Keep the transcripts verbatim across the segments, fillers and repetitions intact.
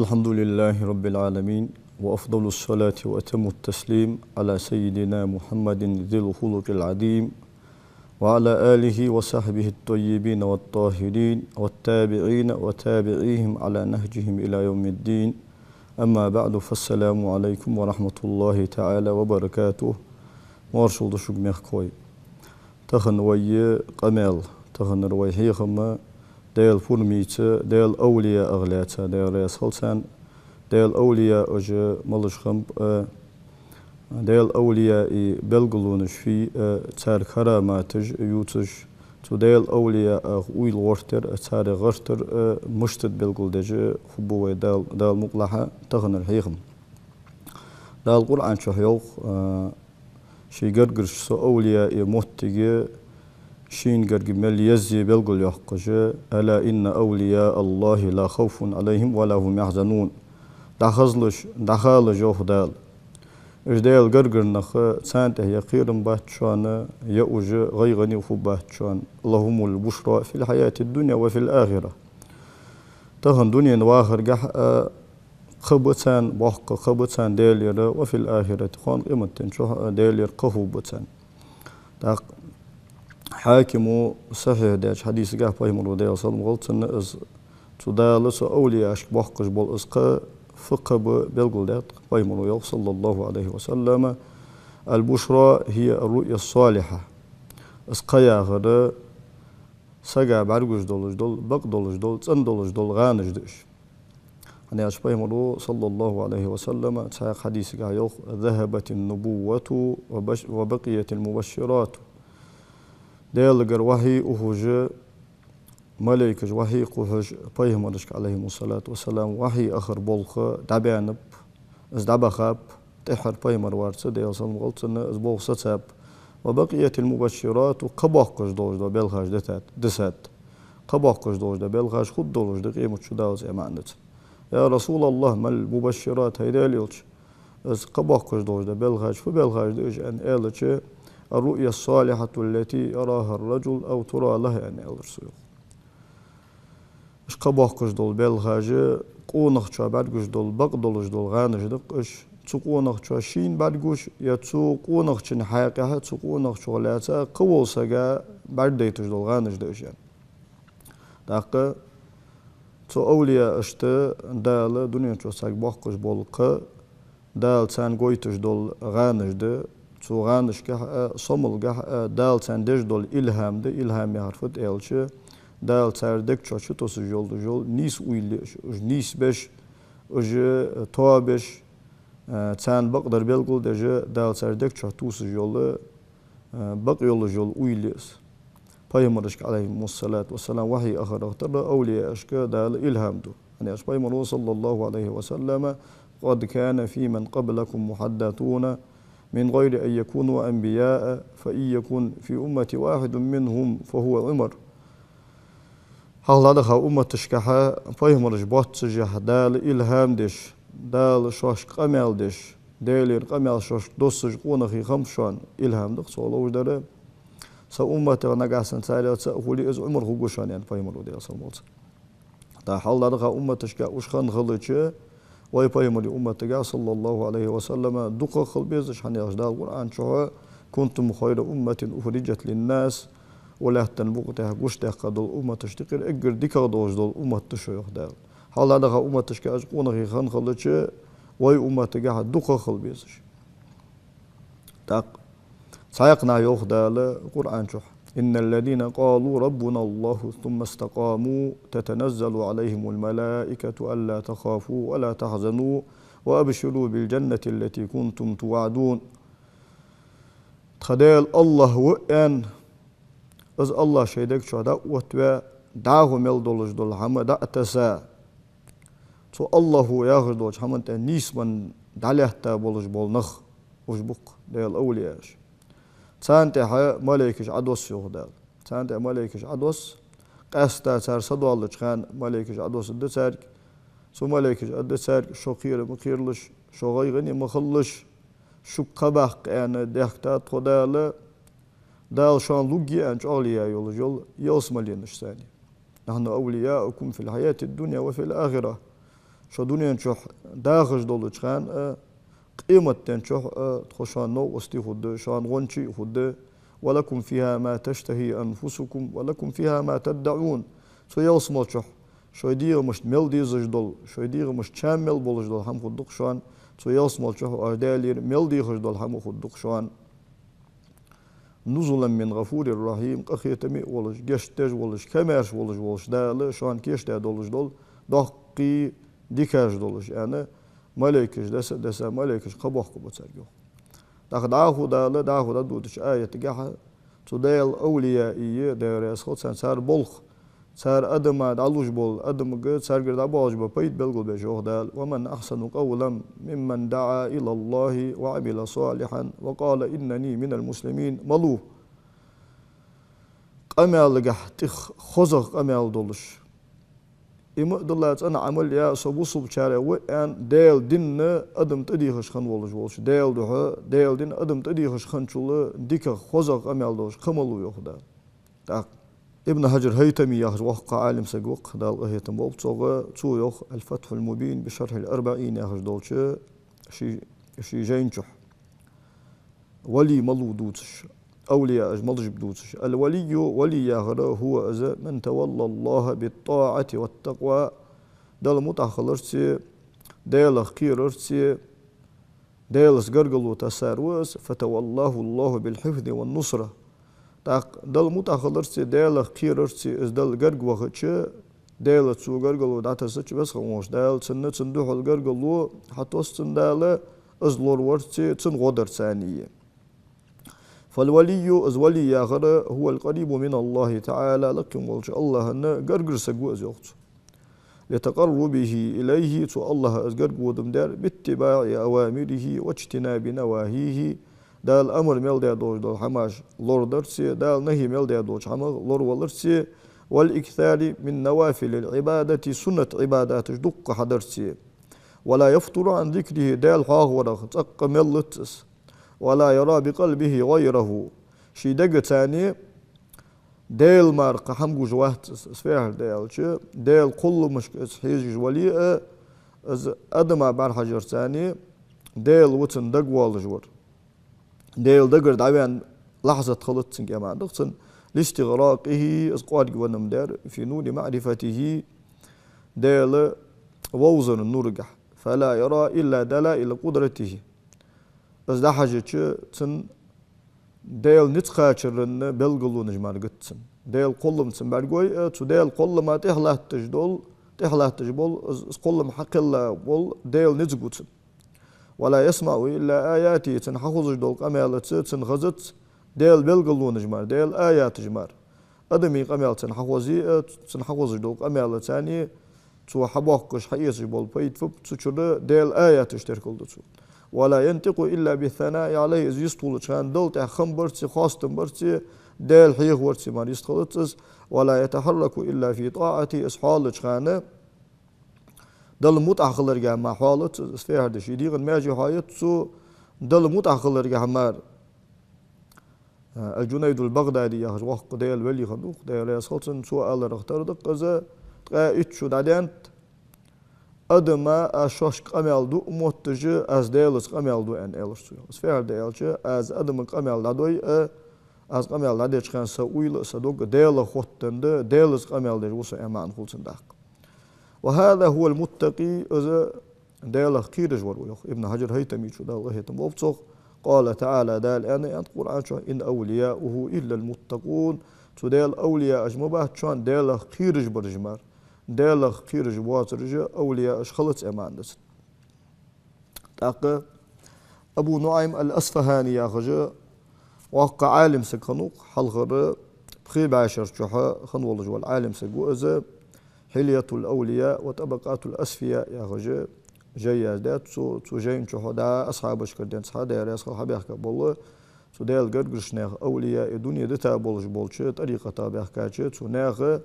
الحمد لله رب العالمين، وأفضل الصلاة وأتم التسليم على سيدنا محمد ذي الخلق العظيم، وعلى آله وصحبه الطيبين والطاهرين، والتابعين وتابعيهم على نهجهم إلى يوم الدين. أما بعد، فالسلام عليكم ورحمة الله تعالى وبركاته. Моаршал да шуга, мехкахой. Тахан вай къамаьл, таханара вай хьехам Даьла пурмаца, Даьла овлияех лаьца, Даьла раьза хилва царна, Даьла овлияш малаш хиннаб, а, Даьла овлияий белгалонаш фуй, а, цар караматаш ювцаш, цу Даьла овлияех уйла гӀертар, а, царех гӀертар, а, мишта да белгалдеш хургба вай Дал-, Дала мукъалахь таханара хьехам. Дала Къуръан чу йоах, а, ший гаргарча цу овлияий моттиг шийна гарга мел еза белгалйоаккхаш: «ألا إن أولياء الله لا خوف عليهم ولا هم يحزنون». ДӀахазалаш, дӀахалалаш, йоах Дала. Уж Даьла гаргара нах, царна тӀа е кхерам бац шоана, е уж гӀайгӀане хургбац шоана. «لهم البشرى في الحياة الدنيا وفي الآخرة». Тахан дунен вахаргахь а кхаъ ба царна, боккха кхаъ ба царна Даьлагара, «وفي الآخرة», кхоана къематден чухь а Даьлагара кхаъ хургба царна. ТӀаккха Хьакима сахьихь даьча хьадисагахь пайхамара, Даьла салам хилда цунна, из цу Дала цу овлияшка боаккхаш бола из кхаъ фу кхаъ ба белгалдаьккхад пайхамара, йоах, صلى الله عليه وسلم: «البشرى هي الرؤيا الصالحة». Из кхаъ яхар сага бӀаргагуш долаш дола, бакъ долаш дола, цӀена долаш дола гӀанаш да уж. ХӀана аьлча пайхамара, صلى الله عليه وسلم, цхьаькха хьадисагахь йоах: «ذهبت النبوة وبش-، وبقيت المبشرات». Даьлагара вахьи ухаш, малайкаша вахьи кхухьаш, пайхамарашка, عليهم الصلاة والسلام, вахьи ахар болх дӀабаьннаб, из дӀабахаб, тӀеххьара пайхамар варца, Даьла салам хилда цунна, из болх сацаб. «وبقيت المبشرات», кхаъ боаккхаш долаш дола белхаш дитад-, дисад. Кхаъ боаккхаш долаш дола белхаш хургдолаш да къематди, Дала цӀи маӀанца. «يا رسول الله، ما المبشرات؟» ХӀай Даьла элча, из кхаъ боаккхаш долаш дола белхаш фу белхаш да уж, аьнна аьлча: «الرؤيا الصالحة التي يراها الرجل أو ترى له», аьнна аьлар цо, йоах. Уж кхаъ боаккхаш дола белхаш къонахчоа бӀаргагуш дола, бакъ долаш дола гӀанаш да-кх уж. Цу къонахчоа шийна бӀаргагуш, е цу къонахчун хьакъехьа, цу къонахчох лаьца кхыволча сага бӀаргадайташ дола гӀанаш да уж, аьнна. ТӀаккха цу овлияшта Дала дунен чу царга боаккхаш бола кхаъ Дала царна гойташ дола гӀанаш да, цу гӀанашкахь а, сомалгахь а Дала царна деш дола илхӀам да. ИлхӀам яхар фуд аьлча, Дала цар дег чу чутоссаш йолаш йола нийса уйла я уж. Уж нийсбеш, уж тоабеш, царна бакъдар белгалдеш, Дала цар дег чу тоссаш йола, бакъ йолаш йола уйла я из. Пайхамарашка, عليهم الصلاة والسلام, вахьи ахарах тара овлияшка Дала илхӀам ду. ХӀана аьлча пайхамара, صلى الله عليه وسلم: «قد كان في من قبلكم محدثون من غير أن يكونوا أنبياء، فإن يكن في أمتي واحد منهم فهو عمر». Хьалха дӀадаха умматашкахь пайхамараш боаццашехь Дала илхӀам деш, Дала шоашка къамаьл деш, Даьлагара къамаьл шоашка доссаш къонахий хиннаб шоана, илхӀам да-кх цо ловш дар. Са умматах нагахьа санна царех цаӀ хуле, из Ӏумар хургва шоана, аьннад пайхамара, Даьла салам хилда цунна. ТӀаккха хьалха дӀадаха умматашка уж хинна хилча, вай пайхамара умматагахь, صلى الله عليه وسلم, дукхагӀа хила безаш, хӀана аьлча Дала Къуръан чу: «كنتم خير أمة أخرجت للناس». Укх лаьттан букъа тӀа гучадаьккха дола умматашта юкъера эггара дикагӀа долаш дола уммат да шо, йоах Дала. Хьалха дӀадаха умматашка уж къонахий хинна хилча, вай умматагахь дукхагӀа хила безаш. ТӀаккха цхьаькханахьа йоах Дала Къуръан чу: «إن الذين قالوا ربنا الله ثم استقاموا تتنزل عليهم الملائكة ألا تخافوا ولا تحزنوا وأبشروا بالجنة التي كنتم توعدون». Тха Даьла АллахӀ ва аьнна, из АллахӀ шоай дег чу дӀаоттаваь, дӀахо мел долаш дола хӀама дӀа а тесса, цу АллахӀа яхаш долча хӀаман тӀа нийсбенна дӀалаьтта болаш бола нах, уж ба-кх Даьла овлияш. Царна тӀехьа малайкаш Ӏодосс, йоах Дала. Царна тӀехьа малайкаш Ӏодосс, къаьстта цар садоалача хана малайкаш Ӏодоссаргда царга. Цу малайкаша аргда царга: «Шо кхера ма кхералаш, шо гӀайгӀане ма хилалаш, шуга кхаъ баккха аьнна даьхкад тхо Дала, Дала шоана лургья аьнна чӀоагӀле яь йолаш йола ялсмаленаш санна. نحن أولياؤكم في الحياة الدنيا وفي الآخرة». Шо дунен чухь дахаш долча хана а, къематден чухь а тхо шоана новкъостий хургда, шоана гӀончий а хургда. «ولكم فيها ما تشتهي أنفسكم ولكم فيها ما تدعون». Цу ялсмала чухь шоай дегӀамашта мел дезаш дола, шоай дегӀамашта чам мел болаш дола хӀама хургда-кх шоана. Цу ялсмала чухь оаш Даьлагара мел дехаш дола хӀама хургда-кх шоана. «نزلا من غفور رحيم», къахетаме а волаш, гешт деш а волаш, комаьрша волаш волча Дала шоана кийчдаь долаш дола доккхий дикаш долаш, аьнна, малейкаш деса а деса, малейкаш кхаъ боаккхаргба царга, йоах. ТӀаккха дӀахо Дала, дӀахо дӀадодача аятагахьа, цу Даьла овлияий, Даьла раьза хилва царна, цар болх, цар адама дӀалуш бола, адамага царгара дӀабоалаш бола пайда белгалбеш йоах Дала: «ومن أحسن قولا ممن دعا إلى الله وعمل صالحا وقال إنني من المسلمين». Малув къамаьлагахьа тӀех хозагӀа къамаьл долаш, има а дилла цӀена Ӏамал яь, со бусалбачарех ва аьнна, Даьла динна адам тӀадехаш хинна волаш волча, Даьла духьа, Даьла динна адам тӀадехаш хинначул дикагӀа, хозагӀа къамаьл долаш кхы малув, йоах Дала. ТӀаккха Ибн Хьаджар ХӀайтамий яхаш воккха Ӏалим саг ва-кх, Дала къахетам болба цох, цо йоах «الفتح المبين بشرح الأربعين» яхаш долча ший, ший жайна чухь. Вали малув дувцаш, овлияаш малаш ба дувцаш. «الولي», вали яхар, «هو», из, «من تولى الله بالطاعة والتقوى», Далла мутӀахьа хиларца, Даьлах кхерарца, Даьлаца гаргало тессар ва из, «فتولاه الله بالحفظ والنصرة». ТӀаккха Далла мутӀахьа хиларца, Даьлах кхерарца из Далла гарга вахача, Даьлаца цо гаргало дӀатессача, Веза хинна волча Дала цунна, цунна духьал гаргало хьатосс цунна Дала, из лораварца, цунна гӀо дарца а. «فالولي», из вали яхар, «هو القريب من الله تعالى», лакхе волча АллахӀа гаргара саг ва из, йоах цо. «لتقربه إليه», цу АллахӀа из гарга водам дар, «باتباع أوامره واجتناب نواهيه», Дала амар мел даь долаш дола хӀамаш лорадарца, Дала нахьи мел даь долча хӀамах лораваларца, «والإكثار من نوافل العبادة», суннат Ӏибадаташ дукха хьадарца. «ولا يفتر عن ذكره», Даьла хьоахаварах цӀаккха меллац из. «ولا يرى بقلبه غيره», ший дегаца а Даьла мара кхы хӀама гуш вац из, из фу яхар да аьлча, Даьла кхолламашка из хьежаш вале а, из адама бӀарахьажарца а Даьла ва цун дагавоалаш вар. Даьла дагара дӀаваьнна лахьзат хилац цунга, аьнна маӀан да-кх цун. «لاستغراقه», из кӀоаргавеннам дар, «في نور معرفته», Даьла вовзара нурагахьа. «فلا يرى إلا دلائل قدرته». Из дӀахьажача, цун Даьла низ кхачара белгалонаш мара гуц цунна. Даьла кхоллам цунна бӀаргагой а, цу Даьла кхоллама тӀехьа латташ дола, тӀехьа латташ бола, из, из кхоллам хьакхелла бола Даьла низ гу цунна. «ولا يسمع إلا آياته», цунна хьахозаш дола къамаьлаца цунна хазац Даьла белгалонаш мара, Даьла аяташ мара. Адамий къамаьл цунна хьахозе а, цунна хьахозаш дола къамаьлаца а цо хьабоаккхаш, хьаэцаш бола пайда фу ба, цу чура Даьла аяташ теркалду цо. «ولا ينطق إلا بالثناء عليه», из йистхулача хана Далла тӀехьа хам барца, хоастам барца, Даьла хьехаварца мара йистхилац из. «ولا يتحرك إلا في طاعته», из хьоалача хана Далла мутӀахьа хиларгахьа мара хьоалац из, из фу яхар да, ший дегӀа маьже хьоаяц цо, Далла мутӀахьа хиларгахьа мара. Ал-Джунайд ал-БагӀдади яхаш воккха Даьла вели хиннав-кх, Даьла раьза хилва цунна, цо аьларах тара да-кх из: «Ткъаь итт шу дӀадаьннад, адама аз шоашка къамаьл ду а мотташ, аз Даьлаца къамаьл ду», аьнна, аьлар цо. Из фу яхар да аьлча, аз адамага къамаьл дӀадой а, аз къамаьл дӀадеча хана са уйла а, са дог а Даьлах хоттаденна да, Даьлаца къамаьл деш ва со, аьнна маӀан хул цун тӀаккха. «وهذا هو المتقي», из Даьлах кхераш вар ва, йоах Ибн Хьаджар ХӀайтамечо, Дала къахетам болба цох. «قال تعالى», Дала аьннад, аьннад Къуръан чу: «إن أولياؤه إلا المتقون». Цу Даьла овлияаш ма бац шоана Даьлах кхераш бараш мара. Даьлах кхераш боацараш овлияаш хилац, аьнна маӀан да цун. ТӀаккха Абу НуӀайм ал-АсфахӀани яхаш воккха Ӏалим саг хиннав-кх, хьалхара пхи бӀаь шера чухь хинна волаш вола Ӏалим саг ва из, «حلية الأولياء وطبقات الأصفياء» яхаш жай яздаьд цо. Цу жайна чухь дӀа асхьабашкара денз хьа, Даьла раьза хилва, хьабаьхка бола цу Даьла гаргарча наьха, овлияий, дуне дита болаш болча, тӀарикъатах баьхкача цу наьха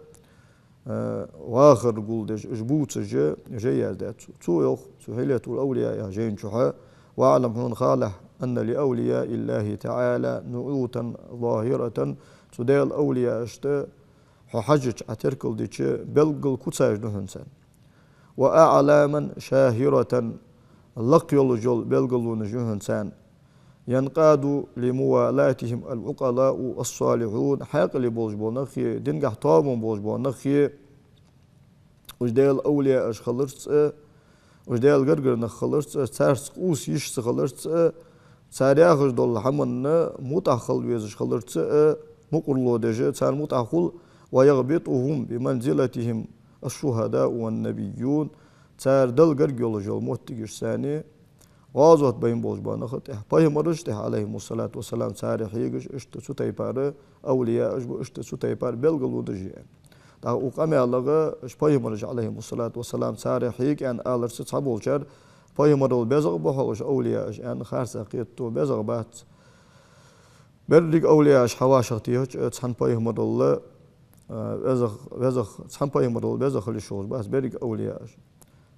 э, вахар гулдеш, уж бувцаш жай яздаьд цо. Цо йоах, цу «حلية الأولياء» яхача жайна чухь: «واعلم», хьона халахь, «أن لأولياء الله تعالى نعوتا ظاهرة», цу Даьла овлияашта хьо хьажача, Ӏа теркалдича, белггала куцаш да хьона царна. وأعلاما شاهرة, лакха йолаш йола белгалонаш я хьона царна. ينقاد لموالاتهم العقلاء الصالحون, хьаькъале болаш бола нахе, дингахьа тоабенна болаш бола нахе, уж Даьла овлияаш хиларца а, уж Даьла гаргара нах хиларца а, царца къовса йиш ца хиларца а, цар яхаш дола хӀаманна мутӀахьа хила везаш хиларца а, мукъарло деш, царна мутӀахьа хул. ويغبطهم بمنزلتهم الشهداء والنبيون, цар Далла гарга йолаш йола моттигашца а, гӀазот баьнна болаш бола нах а тӀехьа, пайхамараш а тӀехьа, عليهم الصلاة والسلام, царех хьегаш, иштта цу тайпара овлияаш ба, иштта цу тайпара белгалонаш я. ТӀаккха укх къамаьлагӀа уж пайхамараш, عليهم الصلاة والسلام, царех хьега аьнна аларца цхьаболчар, пайхамарал безагӀа ба хьогӀ уж овлияаш аьнна, харцахьа кхетаду, безагӀа бац. Беррига овлияаш хьа вӀашагӀтехача, цхьан пайхамарал, а, везагӀ-, везагӀ-, цхьан пайхамарал везагӀа хила йиш йолаш бац беррига овлияаш.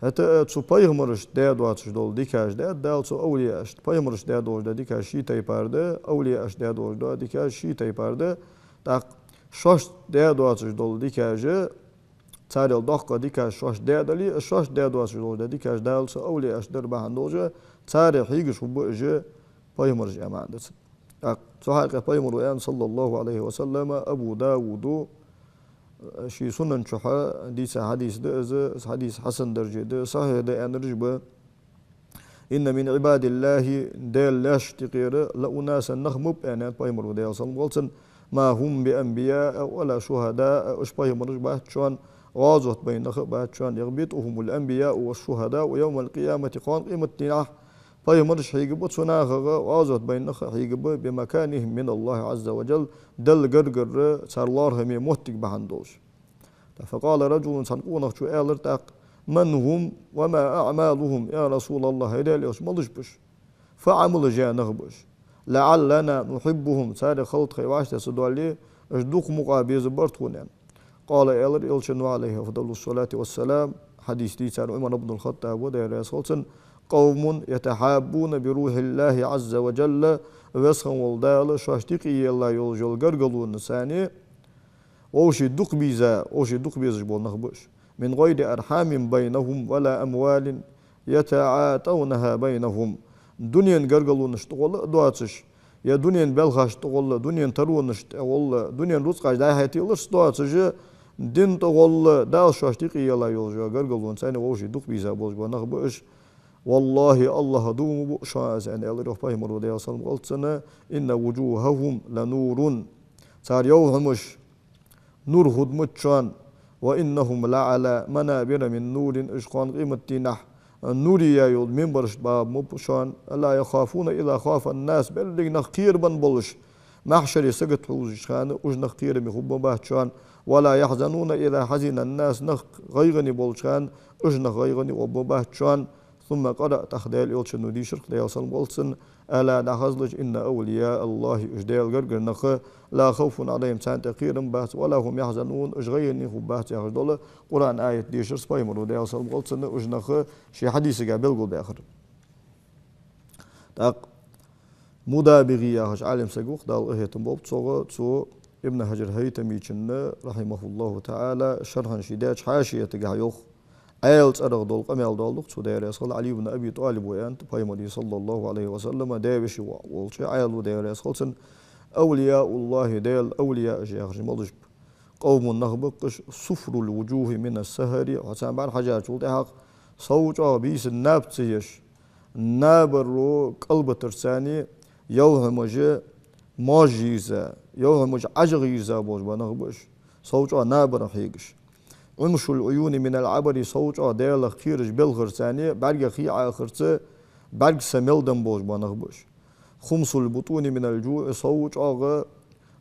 ХӀаьта а цу пайхамарашта даь доацаш дола дикаш даьд Дала цу овлияашта. Пайхамарашта даь долаш дола дикаш ший тайпара да, овлияашта даь долаш дола дикаш ший тайпара да. ТӀаккха шоашта даь доацаш дола дикаш, царел доккха дикаш шоашта даь дале а, шоашта даь доацаш долаш дола дикаш Дала цу овлияашта дар бахьан долаш, царех хьегаш хургба уж пайхамараш, аьнна маӀан да цун. ТӀаккха цу хьакъехьа пайхамара аьннад, صلى الله عليه وسلم, Абу Дауда ший Сунан чухьа дийца хьадис да из, из хьадис хьасан дарже да, сахьихь да аьннараш ба. إن من عباد الله, Даьла лаьшта юкъера, لأناسا, нах ма ба, аьннад пайхамара, Даьла салам хилда цунна, ما هم بأنبياء ولا شهداء, уж пайхамараш бац шоана, гӀазот баьнна нах а бац шоана, يغبطهم الأنبياء والشهداء يوم القيامة, кхоана къематдийнахьа пайхамараш хьегаш ба цу нахага, гӀазот баьнна нах а хьегаш ба, بمكانهم من الله عز وجل, Далла гаргара цар лоархӀаме моттиг бахьан долаш. فقال رجل, цхьан къонахчо аьлар тӀаккха: من هم وما أعمالهم يا رسول الله, хӀай Даьла Элча, малаш ба уж? Фу Ӏамалаш яь нах ба уж? لعلنا نحبهم, царех халда тхоай вӀаштӀехьа ца доале, уж дукха мукъагӀа безаргбар тхона, аьнна. قال, аьлар Элчано, عليه أفضل الصلاة والسلام, хьадис дийцар Ӏумар ибн аль-ХаттӀаб ва, Даьла раьза хилва цунна: قوم يتحابون بروح الله عز وجل, Веза хинна вола Дала шоашта юкъе елла йолаш йола гаргалонца а вӀаший дукха беза, вӀаший дукха безаш бола нах ба уж. من غير أرحام بينهم ولا أموال يتعاطونها بينهم. Дунен гаргалонаш тӀагӀолла а доацаш, е дунен балхаш тӀагӀолла, дунен таронаш тӀагӀолла, дунен рузкъаш дӀа-хьа теларца доацаш, дин тӀагӀолла, Дала шоашта юкъе елла йолаш йола гаргалонца а вӀаший дукха беза болаш бола нах ба уж. والله, АллахӀа дув ма буъ шоана аз, аьнна, аьлар йоах пайхамара, Даьла салам хилда цунна: إن وجوههم لنور. Цар йовхьамаш нур хургда-кх шоана. وإنهم لعلى منابر من نور, уж кхоана къематдийнахьа нур яь йола минбарашта багӀаргба-кх шоана. ألا يخافون إذا خاف الناس, беррига нах кхерабенна болаш, маьхьшаре сагота хьувзача хана уж нах кхераме хургбац шоана. ولا يحزنون إذا حزن الناس, нах гӀайгӀане болча хана уж нах гӀайгӀане гӀоргбац шоана. ثم قرأ, тӀаккха Даьла Элчано дийшар-кх, Даьла салам хилда цунна: ألا, дӀахазалаш, إن أولياء الله, уж Даьла гаргара нах, لا خوف عليهم, царна тӀа кхерам бац, ولا هم يحزنون, уж гӀайгӀане хургбац яхаш дола Къуръан аят дийшар-кх пайхамара, Даьла салам хилда цунна, уж нах ший хьадисага белгалбаьхар. ТӀаккха МудабигӀи яхаш Ӏалим саг ва-кх, Дала къахетам болба цох, цо Ибн Хьаджар ХӀайтамийчунна, رحمه الله تعالى, шархӀана ший даьча хьашиятагахьа йоах. Ӏаьлий цӀерагӀа дола къамаьл доаладу-кх цо, Даьла раьза хилва, Ӏали ибн Аби ТӀалиба аьннад, пайхамара, صلى الله عليه وسلم, даь-веший воӀ волча Ӏаьлас, Даьла раьза хилва цунна: أولياء الله, Даьла овлияаш яхараш малаш ба? قوم, нах ба-кх уж, صفر الوجوه من السهر, хьо царна бӀарахьежача тӀехьагӀа сов чӀоагӀа бийсан наб ца еш, набаро кӀалбитарца а йовхьамаш мож йийрза, йовхьамаш Ӏажагӏа йийрза болаш бола нах ба уж, сов чӀоагӀа набара хьегаш. عمش العيون من العبر, сов чӀоагӀа Даьлах кхераш белхарца а, бӀаргех хий Ӏоахарца бӀаргса мел денна болаш бола нах ба уж. خمص البطون من الجوع, сов чӀоагӀа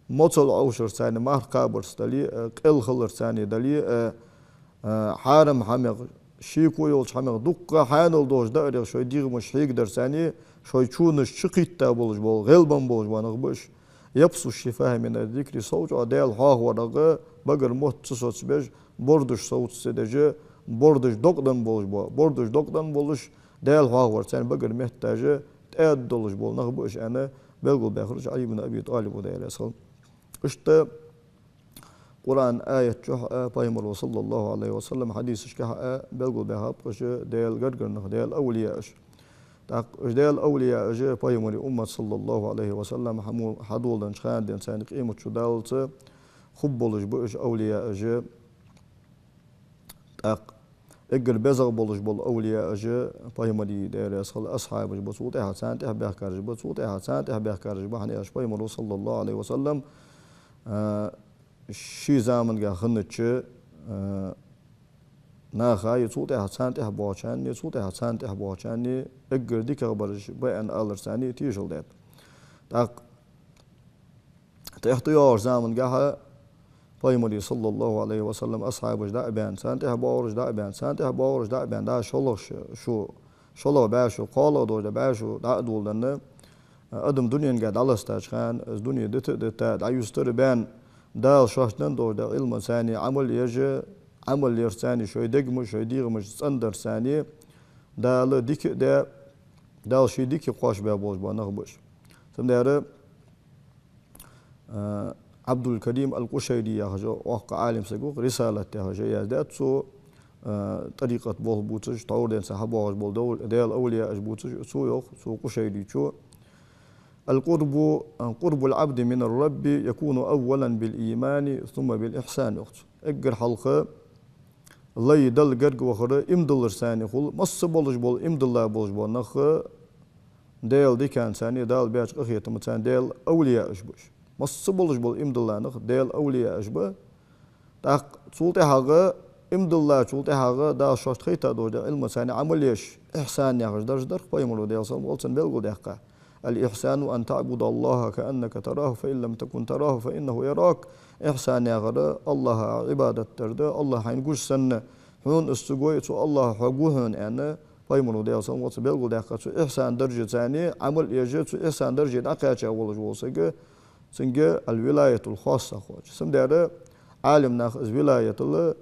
моцал Ӏовшарца а, марха кхабарца дале а, къел хиларца а дале а, а, хьарам хӀамах шеко йолча хӀамах дукха хьанал долаш даарах шоай дегӀамаш хьегадарца а, шоай чунаш чукхийтта болаш бола, гӀелбенна болаш бола нах ба уж. يبس الشفاه من الذكر, сов чӀоагӀа Даьла хьоахаварах багара мотт ца соцабеш, бордаш совца ца деш, бордаш докъаденна болаш бола, бордаш докъаденна болаш, Даьла хьоахаварца а багара метташ тӀаьда долаш бола нах ба уж, аьнна, белгалбаьхар-кх Ӏали ибн Аби ТӀалиба, Даьла раьза хилва. Иштта Къуръан аят чухь а, Пайхамара, саллаллахӀу Ӏалайхи ва саллам, хьадисашка а белгалбаьхаб уж Даьла гаргара нах, Даьла авлияаш. ТӀаккха уж Даьла авлияаш Пайхамара уммат, саллаллахӀу Ӏалайхи ва саллам, хьамо-, хьадоладеннача хана денз царна къематчу даллалца хургболаш ба уж авлияаш. ТӀаккха эггара безагӀа болаш бола авлияаш Пайхамара, Даьла раьза хилва, асхьабаш ба, цул тӀехьа царна тӀехьа баьхкараш ба, цул тӀехьа царна тӀехьа баьхкараш ба, хӀана аьлча Пайхамара, саллаллахӀу Ӏалайхи ва саллам, а, ший заманга хиннача, а, наха, е цул тӀехьа царна тӀехьа боагӀачарна, е цул тӀехьа царна тӀехьа боагӀачарна эггара дикагӀа бараш ба аьнна аларца царна тешал даьд. ТӀаккха тӀехьа тӀайоагӀача замангахьа Пайхамара, саллаллахӀу Ӏалайхи ва саллам, асхьабаш дӀа а баьнна, царна тӀехьа боагӀараш дӀа а баьнна, царна тӀехьа боагӀараш дӀа а баьнна, дӀа шоллагӀа ш-, шу, шоллагӀа бӀаь шу, кхоалагӀа долаш да бӀаь шу дӀа а доладенна, адам дуненга дӀаластача хана, из дуне дита а дита, дӀаюстара баьнна, Дала шоашта денна долаш да Ӏилмаца царна Ӏамал еш, Ӏамал ярца царна шоай дегаш, шоай дегӀамаш цӀендарца царна Дала дика а даь, Дала ший дика кхоачабаь болаш бола нах ба уж. Цудухьа, а, Ӏабдул-Карим ал-Къушайри яхаш воккха Ӏалим саг ва, «Рисалат» яхаш яздаьд цо, а, тӀарикъат болх бувцаш, тхьовра денз хьабоагӀаш бола дов-, Даьла авлияаш бувцаш, цо йоах, цу Къушайричо: «القرب، قرب العبد من الرب يكون أولا بالإيمان ثم بالإحسان», йоах цо. Эггара хьалха лай Далла гарга вахар иман дилларца царна хул, масса болаш бола иман дилла болаш бола нах Даьла диканца царна, Дала беча къахетамца царна Даьла авлияаш ба уж. Масса болаш бола иман дилла нах Даьла авлияаш ба. ТӀаккха цул тӀехьагӀа, иман диллачул тӀехьагӀа Дала шоашта хайтта долаш да Ӏилмаца царна Ӏамал еш, ихьсан яхаш дарж дар-кх, Пайхамара, Даьла салам хилда цунна, белгалдаьккха: «الإحسان أن تعبد الله كأنك تراه فإن لم تكن تراه فإنه يراك». Ихьсан яхар АллахӀа Ӏибадат дар да, АллахӀ хьайна гуш санна, хьона из ца гой, цу АллахӀа хьо гу хьона, аьнна, Пайхамара, Даьла салам хилда цунна, белгалдаьккха цу ихьсан даржаца царна Ӏамал еш, цу ихьсан дарже дӀакхаьча волаш вола саг, цунга аль-вилаятуль-хасса хоачаш. Цудухьа Ӏалим наха из вилаятал,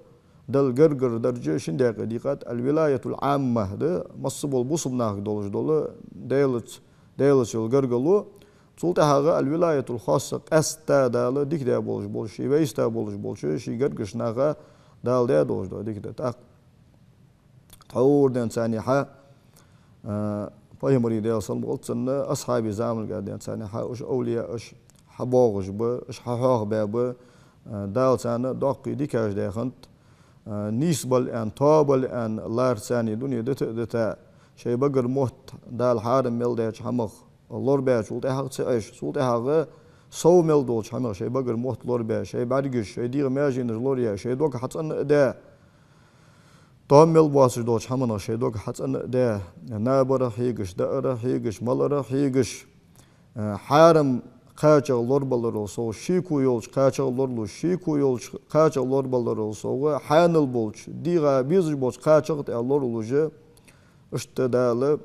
Далла гаргара дарж шин даькъе дийкъад: аль-вилаятуль-Ӏамма да, масса бола бусалба нахага долаш дола Даьлаца, Даьлаца йола гаргало. Цул тӀехьагӀа аль-вилаятуль-хасса, къаьстта Дала дика даь болаш бола, ший вайста болаш бола, ший гаргарча наха Дала даь долаш дола дика да. ТӀаккха тхьовра денз царна хьа, а, Пайхамара, Даьла салам хилда цунна, асхьабий заманга денз царна хьа уж авлияаш хьабоагӀаш ба, уж хьахьоахабаь ба, а, Дала царна доккхий дикаш даь хиннад, а, нийсбала аьнна, тоабала аьнна ларца царна дуне дита а дита, шоай багара мотт Дала хьарам мел даьча хӀамах лорабаьчул тӀехьагӀа ца Ӏеш, цул тӀехьагӀа сов мел долча хӀамах шоай багара мотт лорабаь, шоай бӀаргаш, шоай дегӀа маьженаш лораяь, шоай дог хьацӀена а даь, Товш мел боацаш долча хӀаманах шоай дог хьацӀена а даь, набара хьегаш, даара хьегаш, малара хьегаш, а, хьарам кхачах лорабаларал совгӀа, шеко йолча кхачах лоралуш, шеко йолча кхачах лорабаларал совгӀа, хьанал болча, дегӀа безаш болча кхачах тӀа лоралуш, иштта Дала,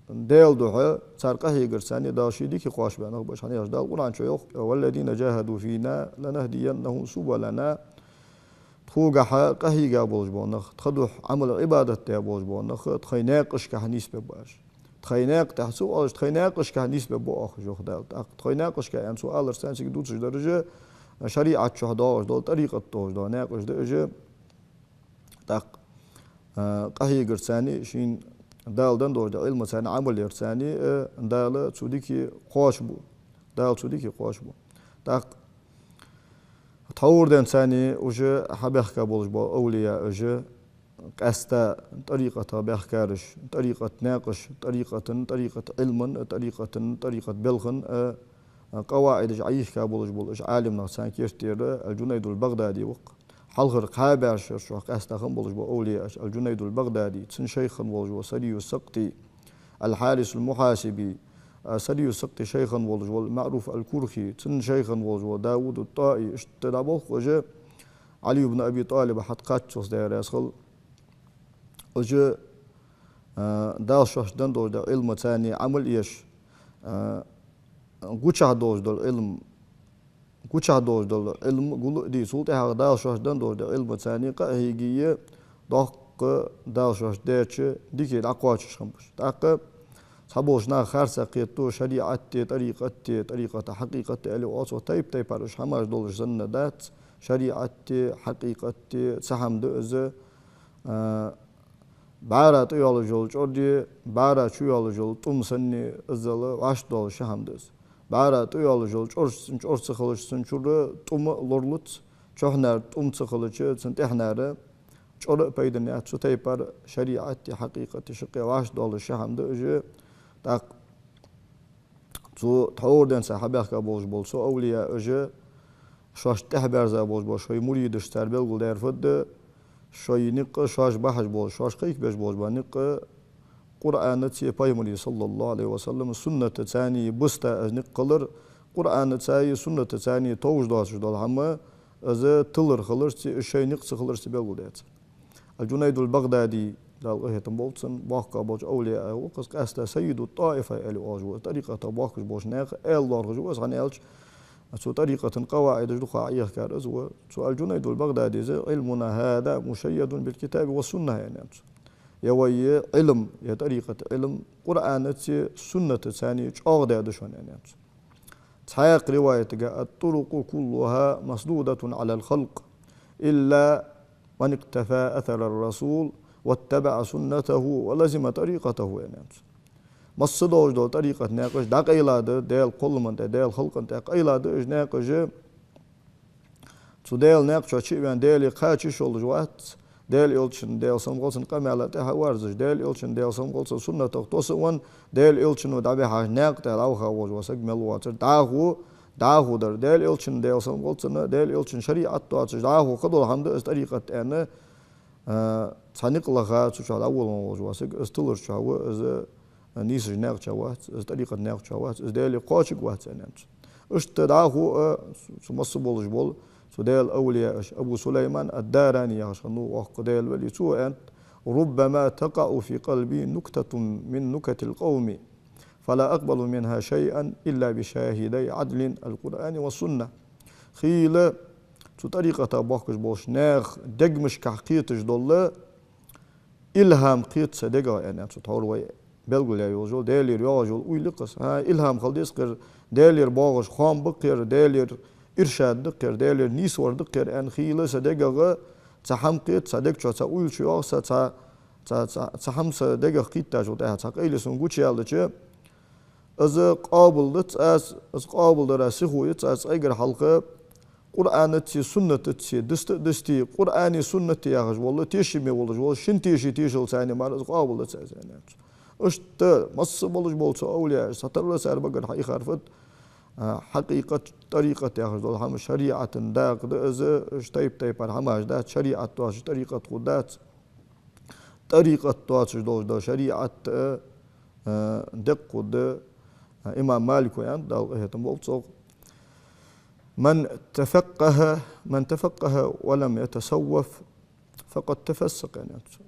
Даьла духьа цар къахьегарца царна Дала ший дика кхоачашбаь нах ба уж, хӀана аьлча Дала Къуръан чу йоах: «والذين جاهدوا فينا لنهدينهم سبلنا». Тхогахьа къахьийга болаш бола нах, тха духьа Ӏамал-Ӏибадат даь болаш бола нах тхоай наькъашкахьа нийсбергба уж. Тхоай наькъа тӀа ца оалаш, тхоай наькъашкахьа нийсбергба оаха уж, йоах Дала. ТӀаккха тхоай наькъашкахьа аьнна цо аларца царна цига дувцаш дар уж, шариӀат чу доагӀаш дола, тӀарикъат доагӀаш дола наькъаш да уж. ТӀаккха, а, къахьегарца царна, шийна Дала денна долча Ӏилмаца царна Ӏамал ярца царна, а, Дала цу дика кхоачашбу. Дала цу дика кхоачашбу. ТӀаккха тхьовра денз царна уж хьабаьхка болаш бола овлияаш, къаьстта тӀарикъатах баьхкараш, тӀарикъата наькъаш, тӀарикъата, тӀарикъата Ӏилман, тӀарикъата, тӀарикъата белхан, а, къаваӀидаш Ӏайихка болаш бола уж Ӏалимнах, царна керттера Аль-Джунайдуль-БагӀдади ва-кх. Хьалхара кхаь бӀаьшера чухь къаьстта хинна болаш бола овлияаш: Аль-Джунайдуль-БагӀдади, цун шайх хинна волаш вола Сарию Сакъти, Аль-Хьарисуль-Мухьасиби, а, Сарию Сакъти шайх хинна волаш вола МаӀруф аль-Курхи, цун шайх хинна волаш вола Давуду ТӀаи, иштта дӀаболх уж, Ӏали ибн Аби ТӀалиба хьатӀакхаччалца, Даьла раьза хилва, уж, а, Дала шоашта денна долаш дола Ӏилмаца царна Ӏамал еш, а, гучахь долаш дола Ӏилма, гучахь долаш дола Ӏилма гул а дий, цул тӀехьагӀа Дала шоашта денна долаш дола Ӏилмаца царна къа а хьеге, доккха Дала шоашта даьча диках дӀакхоачаш хиннаб уж. ТӀаккха цхьаболча наха харцахьа кхетаду, шариӀат а, тӀарикъат а, тӀарикъата хьакъикъат а аьле, оцо тайп-тайпара уж хӀамаш долаш санна дац, шариӀати хьакъикъати цхьа хӀама да из, а, бӀара тӀайоалаш йола чӀори, бӀара чуйоалаш йола тӀум санна, иззал вӀашагӀдоалаш хӀама да из. БӀара тӀайоалаш йола чӀор, чӀор ца хилча, цун чура тӀум а лоралуц, чухьнара тӀум ца хилча, цун тӀехьнара чӀора а пайдана яц. Цу тайпара шариӀати хьакъикъати шаккхе вӀашагӀдоалаш хӀама да из. ТӀаккха цу тхьовра денз хьабаьхка болаш бола цу овлияаша шоашта тӀехьабаьрза болаш бола шоай муридашта цар белгалдаьр фуд, шоай никъ, шоаш бахьаш бола, шоаш кхайкабеш болаш бола никъ Къуръанаца, Пайхамара, صلى الله عليه وسلم, суннатаца бусса из никъ хилар, Къуръанаца, суннатаца товш доацаш дола хӀама из тилар хиларца, из шоай никъ ца хиларца белгалдаьд цар. Аль-Джунайдуль-БагӀдади, Дала къахетам болба цунна, боккха болча овлияех ва из, къаьстта Саййидут-ТӀаифа аьле оалаш ва, тӀарикъата бохкаш болча наьха аьла лоархӀаш ва из, хӀана аьлча, цу тӀарикъата къаваӀидаш дукха Ӏехкар из ва. Цу Аль-Джунайдуль-БагӀдадис: «علمنا هذا مشيد بالكتاب والسنة», аьннад цо. Ер вай Ӏилма, ер тӀарикъата Ӏилма Къуръанаца, суннатаца чӀоагӀдаь да шоана, аьннад цо. Цхьаькха риваятага: «الطرق كلها مسدودة على الخلق إلا من اقتفى أثر الرسول واتبع سنته ولزم طريقته», аьннад цо. Масса долаш дола тӀарикъата наькъаш дӀакъайла да Даьла кхоллама тӀа, Даьла халкъа тӀа къайла да уж наькъаш. Цу Даьла наькъа чу чу а вена, Даьлага кхача йиш йолаш вац, Даьла Элчан, Даьла салам хилда цунна, къамаьла тӀехьа а верзаш, Даьла Элчан, Даьла салам хилда цунна, суннатах тосса а венна, Даьла Элчано дӀабихьача наькъа тӀа дӀаваха волаш вола саг мел воацар дӀахо, дӀахо дар. Даьла Элчан, Даьла салам хилда цунна, Даьла Элчан шариӀат доацаш дӀахо кхыдола хӀама да из тӀарикъат аьнна, а, цхьа никъ лаха, цу чу дӀаволавенна волаш вола саг, из тилар чу ва, из нийсача наькъа чу вац, из тӀарикъата наькъа чу вац, из Даьлага кхоачарг вац, аьннад цо. Иштта дӀахо а цу масса болаш бола цу Даьла овлияаша, Абу Сулайман ад-Дарани яхаш хиннав воккха Даьла вали, цо аьннад: «ربما تقع في قلبي نكتة من نكت القوم فلا أقبل منها شيئا إلا بشاهدي عدل القرآن والسنة». Хийла цу тӀарикъата бохкаш болча наьха дегашка кхеташ дола илхӀам кхет са дегах, аьннад цо, тхьовра вай белгалъяь йолаш йола, Даьлагара йоагӀаш йола уйла я-кх из. ХӀа, илхӀам хила деза-кх ер, Даьлагара боагӀаш хоам ба-кх ер, Даьлагара иршад да-кх ер, Даьлагара нийсвар да-кх ер аьнна, хийла са дегах цхьа хӀама кхет, са дега чу цхьа уйла чуйоагӀа са, цхьа, цхьа, цхьа, цхьа хӀама са дегах кхийттачул тӀехьагӀа, цхьа къайле сона гучаяьлча, из къоабалдац аз, из къоабалдара сихо яц аз цкъайгара хьалха Къуръанаца, суннатаца, диста а дистий, Къуръани суннати яхаш вола, тешаме волаш вола, шин теший тешал цани мара из къоабалдац аз, аьннад цо. Иштта масса болаш бола цу овлияаша, цхьатарра цар багара хьаийхар фуд, а, хьакъикъат, тӀарикъат яхаш дола хӀама шариӀата дакъа да из, уж тайп-тайпара хӀамаш дац, шариӀат доацаш тӀарикъат хургдац. ТӀарикъат доацаш долаш дола шариӀат а, а, декъа хургда. Имам Малика аьннад, Дала къахетам болба цох: «من تفقه، من تفقه ولم يتصوف فقد تفسق», аьннад цо.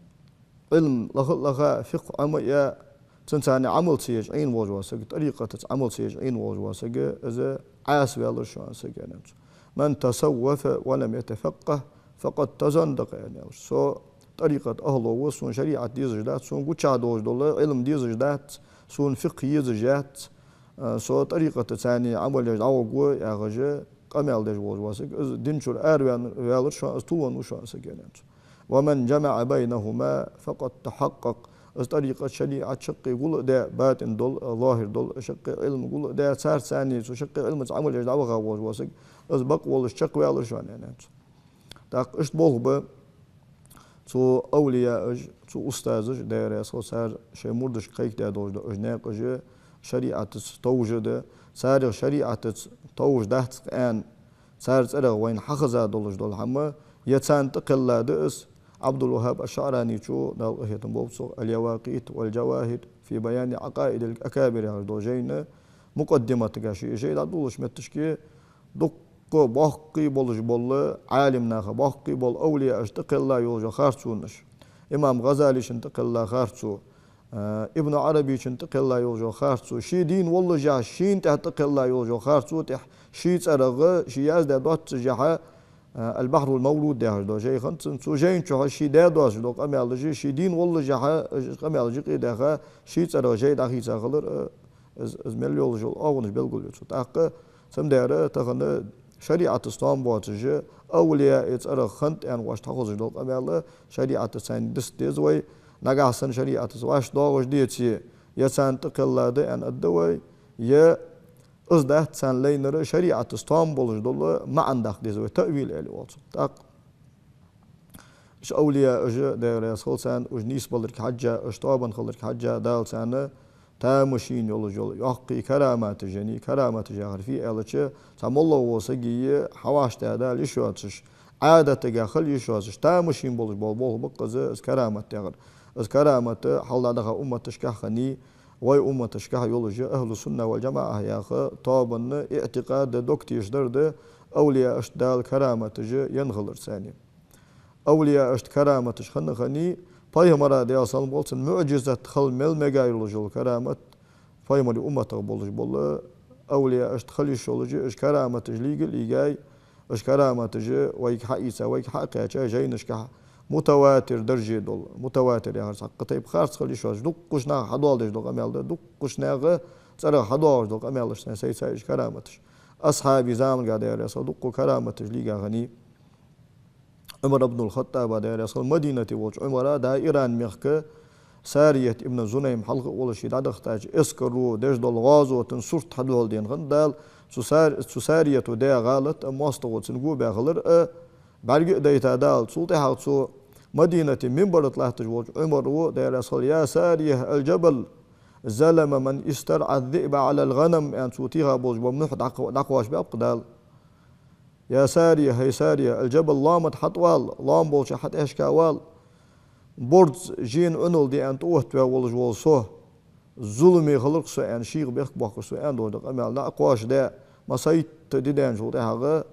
Ӏилма лаха а лаха, фикъхӀ Ӏомаяь, цунца Ӏамал ца еш Ӏийна волаш вола саг, тӀарикъатаца Ӏамал ца еш Ӏийна волаш вола саг, из Ӏаьса ваьлар шоана саг, аьннад цо. «من تصوف ولم يتفقه فقد تزندق», аьннад цо. Со тӀарикъата ахӀло ва, сона шариӀат дезаш дац, сона гучахьа долаш дола Ӏилма дезаш дац, сона фикъхӀ езаш яц, а, со тӀарикъатаца Ӏамал еш дӀаваргва, яхаш, къамаьл деш волаш вола саг, из дина чура араваьнна ваьлар шоана, из тувлавенна ва шоана саг, аьннад цо. «ومن جمع بينهما فقد تحقق». Из тӀарикъат, шариӀат шаккхе гул а даь, батӀин дола, лоаьхӀар дола, шаккхе Ӏилма гул а даь, царца цхьана, цу шаккхе Ӏилмаца Ӏамал еш дӀаваха волаш вола саг, из бакъ волаш чакхваьлар шоана, аьннад цо. ТӀаккха иштта болх ба цу овлияаша, цу устазаша, Даьла раьза хилва царна, шоай мурдашка кхайкадаь долаш дола уж наькъаш шариӀатаца товш да, царех шариӀатаца товш дац-кх аьнна, цар цӀерах вайна хьахеза долаш дола хӀама, е царна тӀакхелла да из. Ӏабдул-ВахӀхӀаб аш-ШаӀраничо, Дала къахетам болба цох, «اليواقيت والجواهر في بيان عقائد الأكابر» яхаш дола жайна мукъаддиматага, ший жай дӀадолалуча метташка, дуккха боккхий болаш бола Ӏалимнаха, боккхий бола овлияаша тӀакхелла йолаш йола харцонаш, имам ГӀазалийчунна тӀакхелла харцо, а, Ибн Ӏарабийчунна тӀакхелла йолаш йола харцо, ший дийна воллашехь, шийна тӀехьа тӀакхелла йолаш йола харцо тӀехьа, ший цӀерагӀа, ше яздаь доаццашехь, а, «Аль-Бахьруль-Мавруд» яхаш дола жай хиннад цун, цу жайна чухь ше даь доацаш дола къамаьлаш, ше дийна воллашехь, уж къамаьлаш юкъе даьха, ший цӀерагӀа жай дӀахийца хилар, а, из, из мел йолаш йола оагӀонаш белгалйоах цо. ТӀаккха цамдера тахан ШариӀатаца тоам боацаш, авлияий цӀерах хиннад аьнна вӀашта хьахозаш дола къамаьл шариӀатаца царна диста деза вай. Нагахьа санна шариӀатаца вӀашта доагӀаш деце, е царна тӀакхелла да аьнна аргда вай, е из дац царна лайнар, шариӀатаца тоам болаш дола маӀан даккха деза вай, таъвил аьле оал цох. ТӀаккха уж авлияаш, Даьла раьза хилва царна, уж нийсбаларга хьежжа, уж тоабан хиларга хьежжа, Дала царна тамашийна йолаш йола йоккхий караматаш еннай. Караматаш яхар фуй аьлча, цхьа моллагӀа вола сага хьавӀашта Дала йиш йоацаш, Ӏадатага хила йиш йоацаш, тамашийна болаш бола болх ба-кх из, из карамат яхар. Из карамат хьалха дӀадаха умматашка хиннай, вай умматашка йолаш я, ахӀлу сунна вал жамаӀа яха тоабан иӀтикъад да, дог тешаш дар да, авлияашта Дала караматаш енна хилар царна. Авлияашта караматаш хинна хиннай, пайхамара, Даьла салам хилда цунна, муӀжизат хила мел мегаргйолаш йола карамат, пайхамара умматах болаш бола авлияашта хила йиш йолаш я, уж караматаш лийга а лийгай, уж караматаш вайга хьаийца, вайга хьакхаьча, жайнашка мутаватир дарже дола, мутаватир яхар цхьаккха тайпа харц хила йиш йоацаш, дуккхача наха хьадоаладеш дола къамаьл да, дуккхача наьха цӀерах хьадоагӀаш дола къамаьлаш санна сайца уж караматаш. Асхьабий заманга, Даьла раьза хилва, дуккха караматаш лийга хиннай. Ӏумар ибн аль-ХаттӀаба, Даьла раьза хилва, Мадинате волча Ӏумара даь Иран мехка Сарият ибн Зунайм хьалха а волаш, ший дӀадахийтача эскаро деш дола гӀазота сурт хьадоаладаь хиннад Дала. Цу Сар-, цу Сарията даь гӀалат а, моастагӀо цунна го баь хилар а бӀарга а дайта Дала. Цул тӀехьагӀа цу Мадинате минбара тӀа латташ волча Ӏумара, Даьла раьза хилва: «يا سارية الجبل، ظلم من استرعى الذئب على الغنم», аьнна, цо теха болаш бола мухь дӀакх-, дӀакхоачабаьб-кх Дала. «يا سارية, хӀай Сария, الجبل, лома тӀа хьатӀавала, лоам болча хьатӀехьашка вала. Борз жена Ӏунал де аьнна тӀаоттаваь волаш вола со, зуламе хилар-кх со», аьнна, шийх бехк боаккхаш цо аьнна долаш дола къамаьл дӀакхоачадаь, массайтта ди даьнначул тӀехьагӀа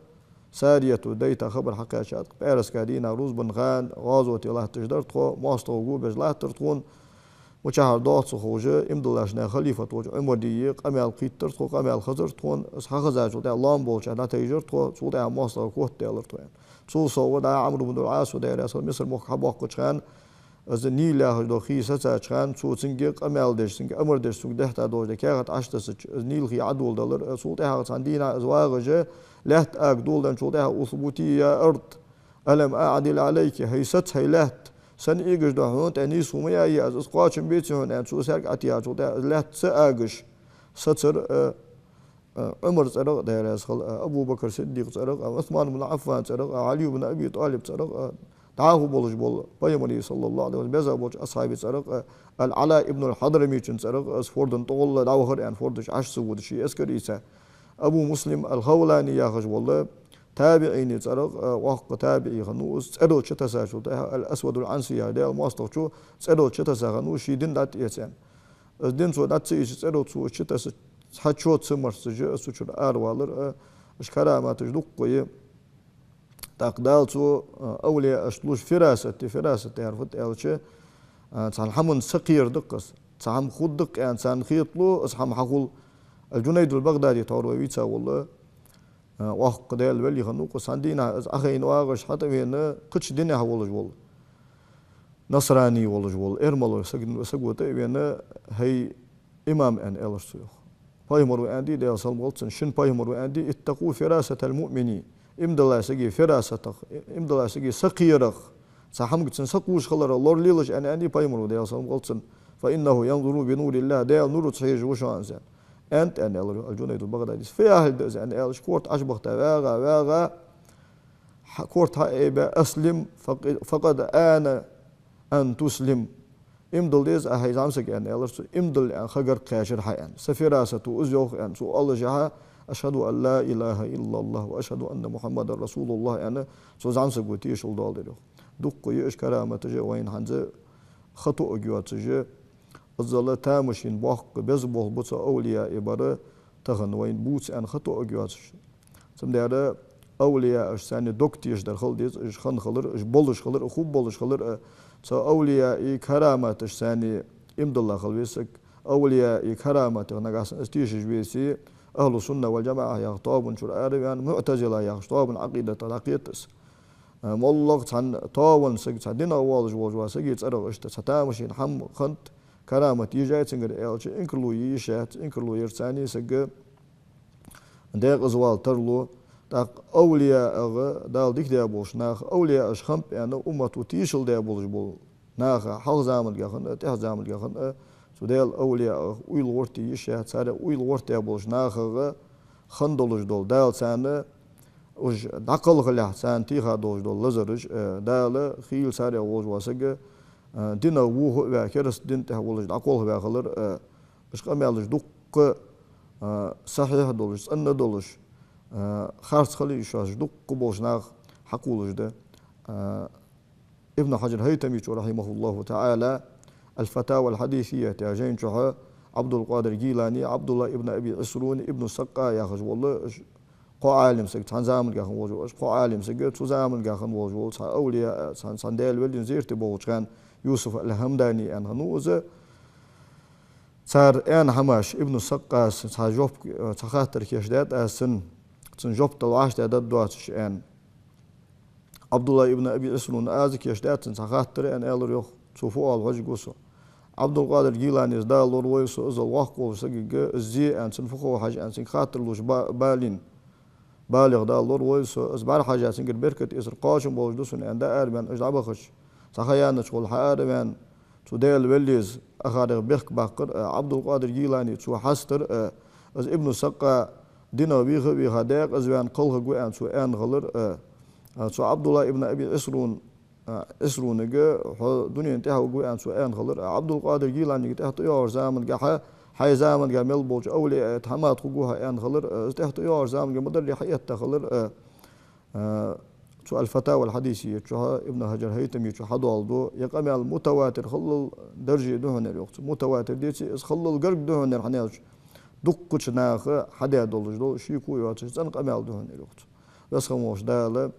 Сарията дайта хабар хьакхаьчад-кх: «ПӀаьраска дийнахьа рузбан хана гӀазоте латташ дар тхо, моастагӀо го беш латтар тхона. Мичахьара доагӀа ца ховш, иман диллача наьха халифат волча Ӏумарага къамаьл кхийттар тхо, къамаьл хазар тхона. Из хьахазачул тӀехьагӀа лоам болча дӀатайжар тхо, цул тӀехьагӀа моастагӀа котдаьлар тхо», аьнна. Цул совгӀа дӀа Ӏамр ибн аль-Ӏаса, Даьла раьза хилва, Мисар мохк хьабоаккхача хана, из Нил яхаш дола хий сецача хана, цо цунга къамаьл деш, цунга амар деш, цунга дехьта долаш дола каьхат Ӏотессача, из Нил хий Ӏодоладелар. Цул тӀехьагӀа цхьан дийнахьа из вагӀаш, лаьтта ага доладенначул тӀехьагӀа: «اثبتي يا أرض، ألم أعدل عليك, хӀай саца, хӀай лаьтта, сона эгаш да хьона тӀа нийса хӀама ма яьй аз, из кхоачам беций хьона?» аьнна, цо саьрг Ӏотехачул тӀехьагӀа из лаьтта ца агаш сецар, а, а, Ӏумара цӀерагӀа, Даьла раьза хилва, а, Абу Бакр Сиддикъа цӀерагӀа, а, Ӏусман ибн Ӏаффана цӀерагӀа, а, Ӏали ибн Аби ТӀалиба цӀерагӀа, а, дӀахо болаш бола, пайхамара, саллаллахӀу Ӏалайхи ва саллам, беза болча асхьабий цӀерагӀа, а, аль-Ӏала ибн аль-Хьадрамийчун цӀерагӀа, а, из фордан тӀагӀолла дӀавахар аьнна, фордаш Ӏаш ца водаш, ший эскар ийца. Абу Муслим аль-Хавлани яхаш вола табиӀий цӀерагӀа, а, воккха табиӀий хиннав из, цӀерал чутессачул тӀехьагӀа, аль-Асвад аль-Ӏанси яхаш Даьла моастагӀчо цӀерал чутесса хиннав из, ший дин дӀатӀаэца аьнна. Из дин цо дӀа ца ийцача, цӀерал цо из чутесса цхьа чо ца марццаш, из цу чура аравалар, а, уж караматаш дуккха я. ТӀаккха Дала цу, а, авлияашта луш фирасат я, фирасат яхар фуд аьлча, а, цхьан хӀаман сакхера да-кх из, цхьа хӀама хургда-кх аьнна царна хеталу, из хӀама хьахул. Аль-Джунайд аль-БагӀдади тхьовра вай вийца вола, а, воккха Даьла вели хиннав-кх из. Цхьан дийнахьа из Ӏохайна вагӀаш, хьатӀавена, кхыча динехьа волаш вола, насрани волаш вола эрмало саг-, саго тӀа а вена: «ХӀай имам, — аьнна, аьлар цо, йоах, — пайхамара аьннадий, Даьла салам хилда цунна, шун пайхамара аьннадий: اتقوا فراسة المؤمن, иман диллача сага фирасатах, иман диллача сага сакхерах, цхьа хӀамага цунна сакхувш хиларах лоралелаш», аьнна, аьннадий пайхамара, Даьла салам хилда цунна. «فإنه ينظر بنور الله, Даьла нураца хьежаш ва шо», аьнна, аьннад, аьнна, аьлар Аль-Джунайд аль-БагӀдадис. «Фу яхилга да из?» аьнна аьлча, корта Ӏочубахийта вагӀа, вагӀа, хьа-, корта хьа а айбаь: «أسلم فق-, فقد آن أن تسلم. Иман дилла деза Ӏа, хӀай зӀамсаг», аьнна, аьлар цо. «Иман дилла аьнна ха гарга кхаьчар хьа», аьнна. «Са фирасато из йоах», аьнна, цо оалашехьа: «أشهد أن لا إله إلا الله وأشهد أن محمدا رسول الله», аьнна, цу зӀамсаго тешал доаладир, йоах. Дуккха я уж караматаш вайна хӀанз ха тоъаргйоацаш, иззал тамашийна боккха беза болх ба цу авлияий бар тахан вайна бувца аьнна ха тоъаргйоацаш. Цудухьа авлияашца цхьана дог тешаш дар хила деза, уж хинна хилар, уж болаш хилар, хургболаш хилар, а, цу авлияий караматашца цхьана иман дилла хила веза саг. Авлияий караматех нагахьа санна из тешаш веце, ахӀлу сунна вал жамаӀа яхача тоабан чура араваьнна, муӀтазила яхача тоабан Ӏакъидатах дӀакхет из. А, моллагӀа цхьан тоаван саг, цхьа динах воалаш волча сага цӀерагӀа иштта цхьа тамашийна хӀама хиннад, карамат йижай цунгара аьлча, инкарло е йиш яц, инкарло яр цхьана сага декъаза вала тарлу. ТӀаккха овлияагӀа Дала дика даь болча наха, овлияаш хиннаб аьнна, уммато тешал даь болаш бола наха, хьалха заманга хинна а, тӀехьа заманга хинна а, цу Даьла овлияах уйла гӀерте йиш яц, царех уйла гӀерте болча нахагӀа хинна долаш дола, Дала царна уж дӀакхалхалехь царна теха долаш дола лазараш, э, Дала хийла царех волаш вола саг, э, динах вохаваь, кераста дина тӀа волаш дӀакхалхаваь хилар, э, уж къамаьлаш дуккха, э, сахьихь долаш, цӀена долаш, э, харц хила йиш йоацаш дуккха болча наха хьакхоллаш да. Э, Ибн Хьаджар ХӀайтамечо, рахьимахӀуллахӀу таӀала, «Аль-Фатава аль-Хьадисия» яхача жайна чухь Ӏабдул-Къадир Гилани, Ӏабдуллахь ибн Аби Ӏисрун, Ибн Сакъа яхаш вола, уж кхо Ӏалим саг, цхьан заманга хинна волаш вола, уж кхо Ӏалим саг, цу заманга хинна волаш вола, цхьан овлияъ, цхьан, цхьан Даьла велин зерате бохача хана, Юсуф аль-ХӀамдани аьнна хиннав из. Цар аьнна хӀамаш, Ибн Сакъас цхьа жоп, цхьа хаттар кийчдаьд аз цунна, цунна жоп дала вӀаштӀехьдаргдоацаш аьнна. Ӏабдуллахь ибн Аби Ӏисруна аз кийчдаьд цунна цхьа хаттар аьнна, аьлар йоах, цо фу оал хьожаргва со. Ӏабдул-Къадир Гиланес, Дала лоравойла со, из воккха волча сагага, из зе аьнна, цунна фу хов хьажа аьнна, цунга хаттар луш ба-, балийна. Балех, Дала лоравойла со, из бӀарахьежа, цунгара беркат эцар кхоачам болаш да сона аьнна, дӀаараваьнна уж дӀабахача, цхьа ха яьннача гӀолла хьаараваьнна, цу Даьла веллеца ахарех бехк баккхар, а, Ӏабдул-Къадир Гилани цо хьастар, а, из Ибн Сакъа динах вийха а вийха, декъаза ваьнна кхалхаргва аьнна цо аьнна хилар, а, а, цу Ӏабдуллахь ибн Аби Ӏисрун, а, Ӏисрунага хьо дунен тӀехьа варгва аьнна цо аьнна хилар, а, Ӏабдул-Къадир Гиланига тӀехьа тӀайоагӀача замангахьа, хьай замангахьа мел болча овлияэта хӀамат хургва хьо аьнна хилар, а, из тӀехьа тӀайоагӀача замангахьа ма дарра хьаэтта хилар, а, а, цу «Аль-Фатава аль-Хьадисия» чухь Ибн Хьаджар ХӀайтамечо хьадоаладу, ер къамаьл мутаватир хиллал дарже да хьона ер, йоах цо. Мутаватир деций, из хиллал гарга да хьона ер, хӀана аьлча дуккхача наха хьадаь долаш дола, шеко йоацаш цӀена къамаьл да хьона ер, йоах цо. Веза хинна волча Дала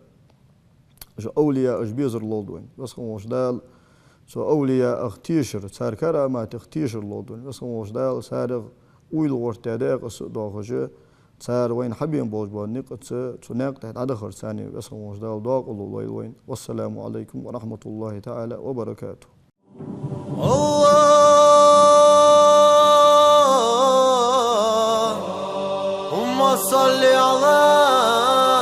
уж овлияаш безар лолда вайна. Веза хинна волча Дала цу овлияах тешар, цар караматех тешар лолда вайна. Веза хинна волча Дала царех уйла гӀерта декъаза а доахаш, цар вайна хьабена болаш бола никъаца, цу наькъа тӀа дӀадахар царна Веза хинна волча Дала докъалло лойла вайна. Вассаламу Ӏалайкум ва рахьматуллахӀи таӀала ва баракатухӀ. اللهم صل على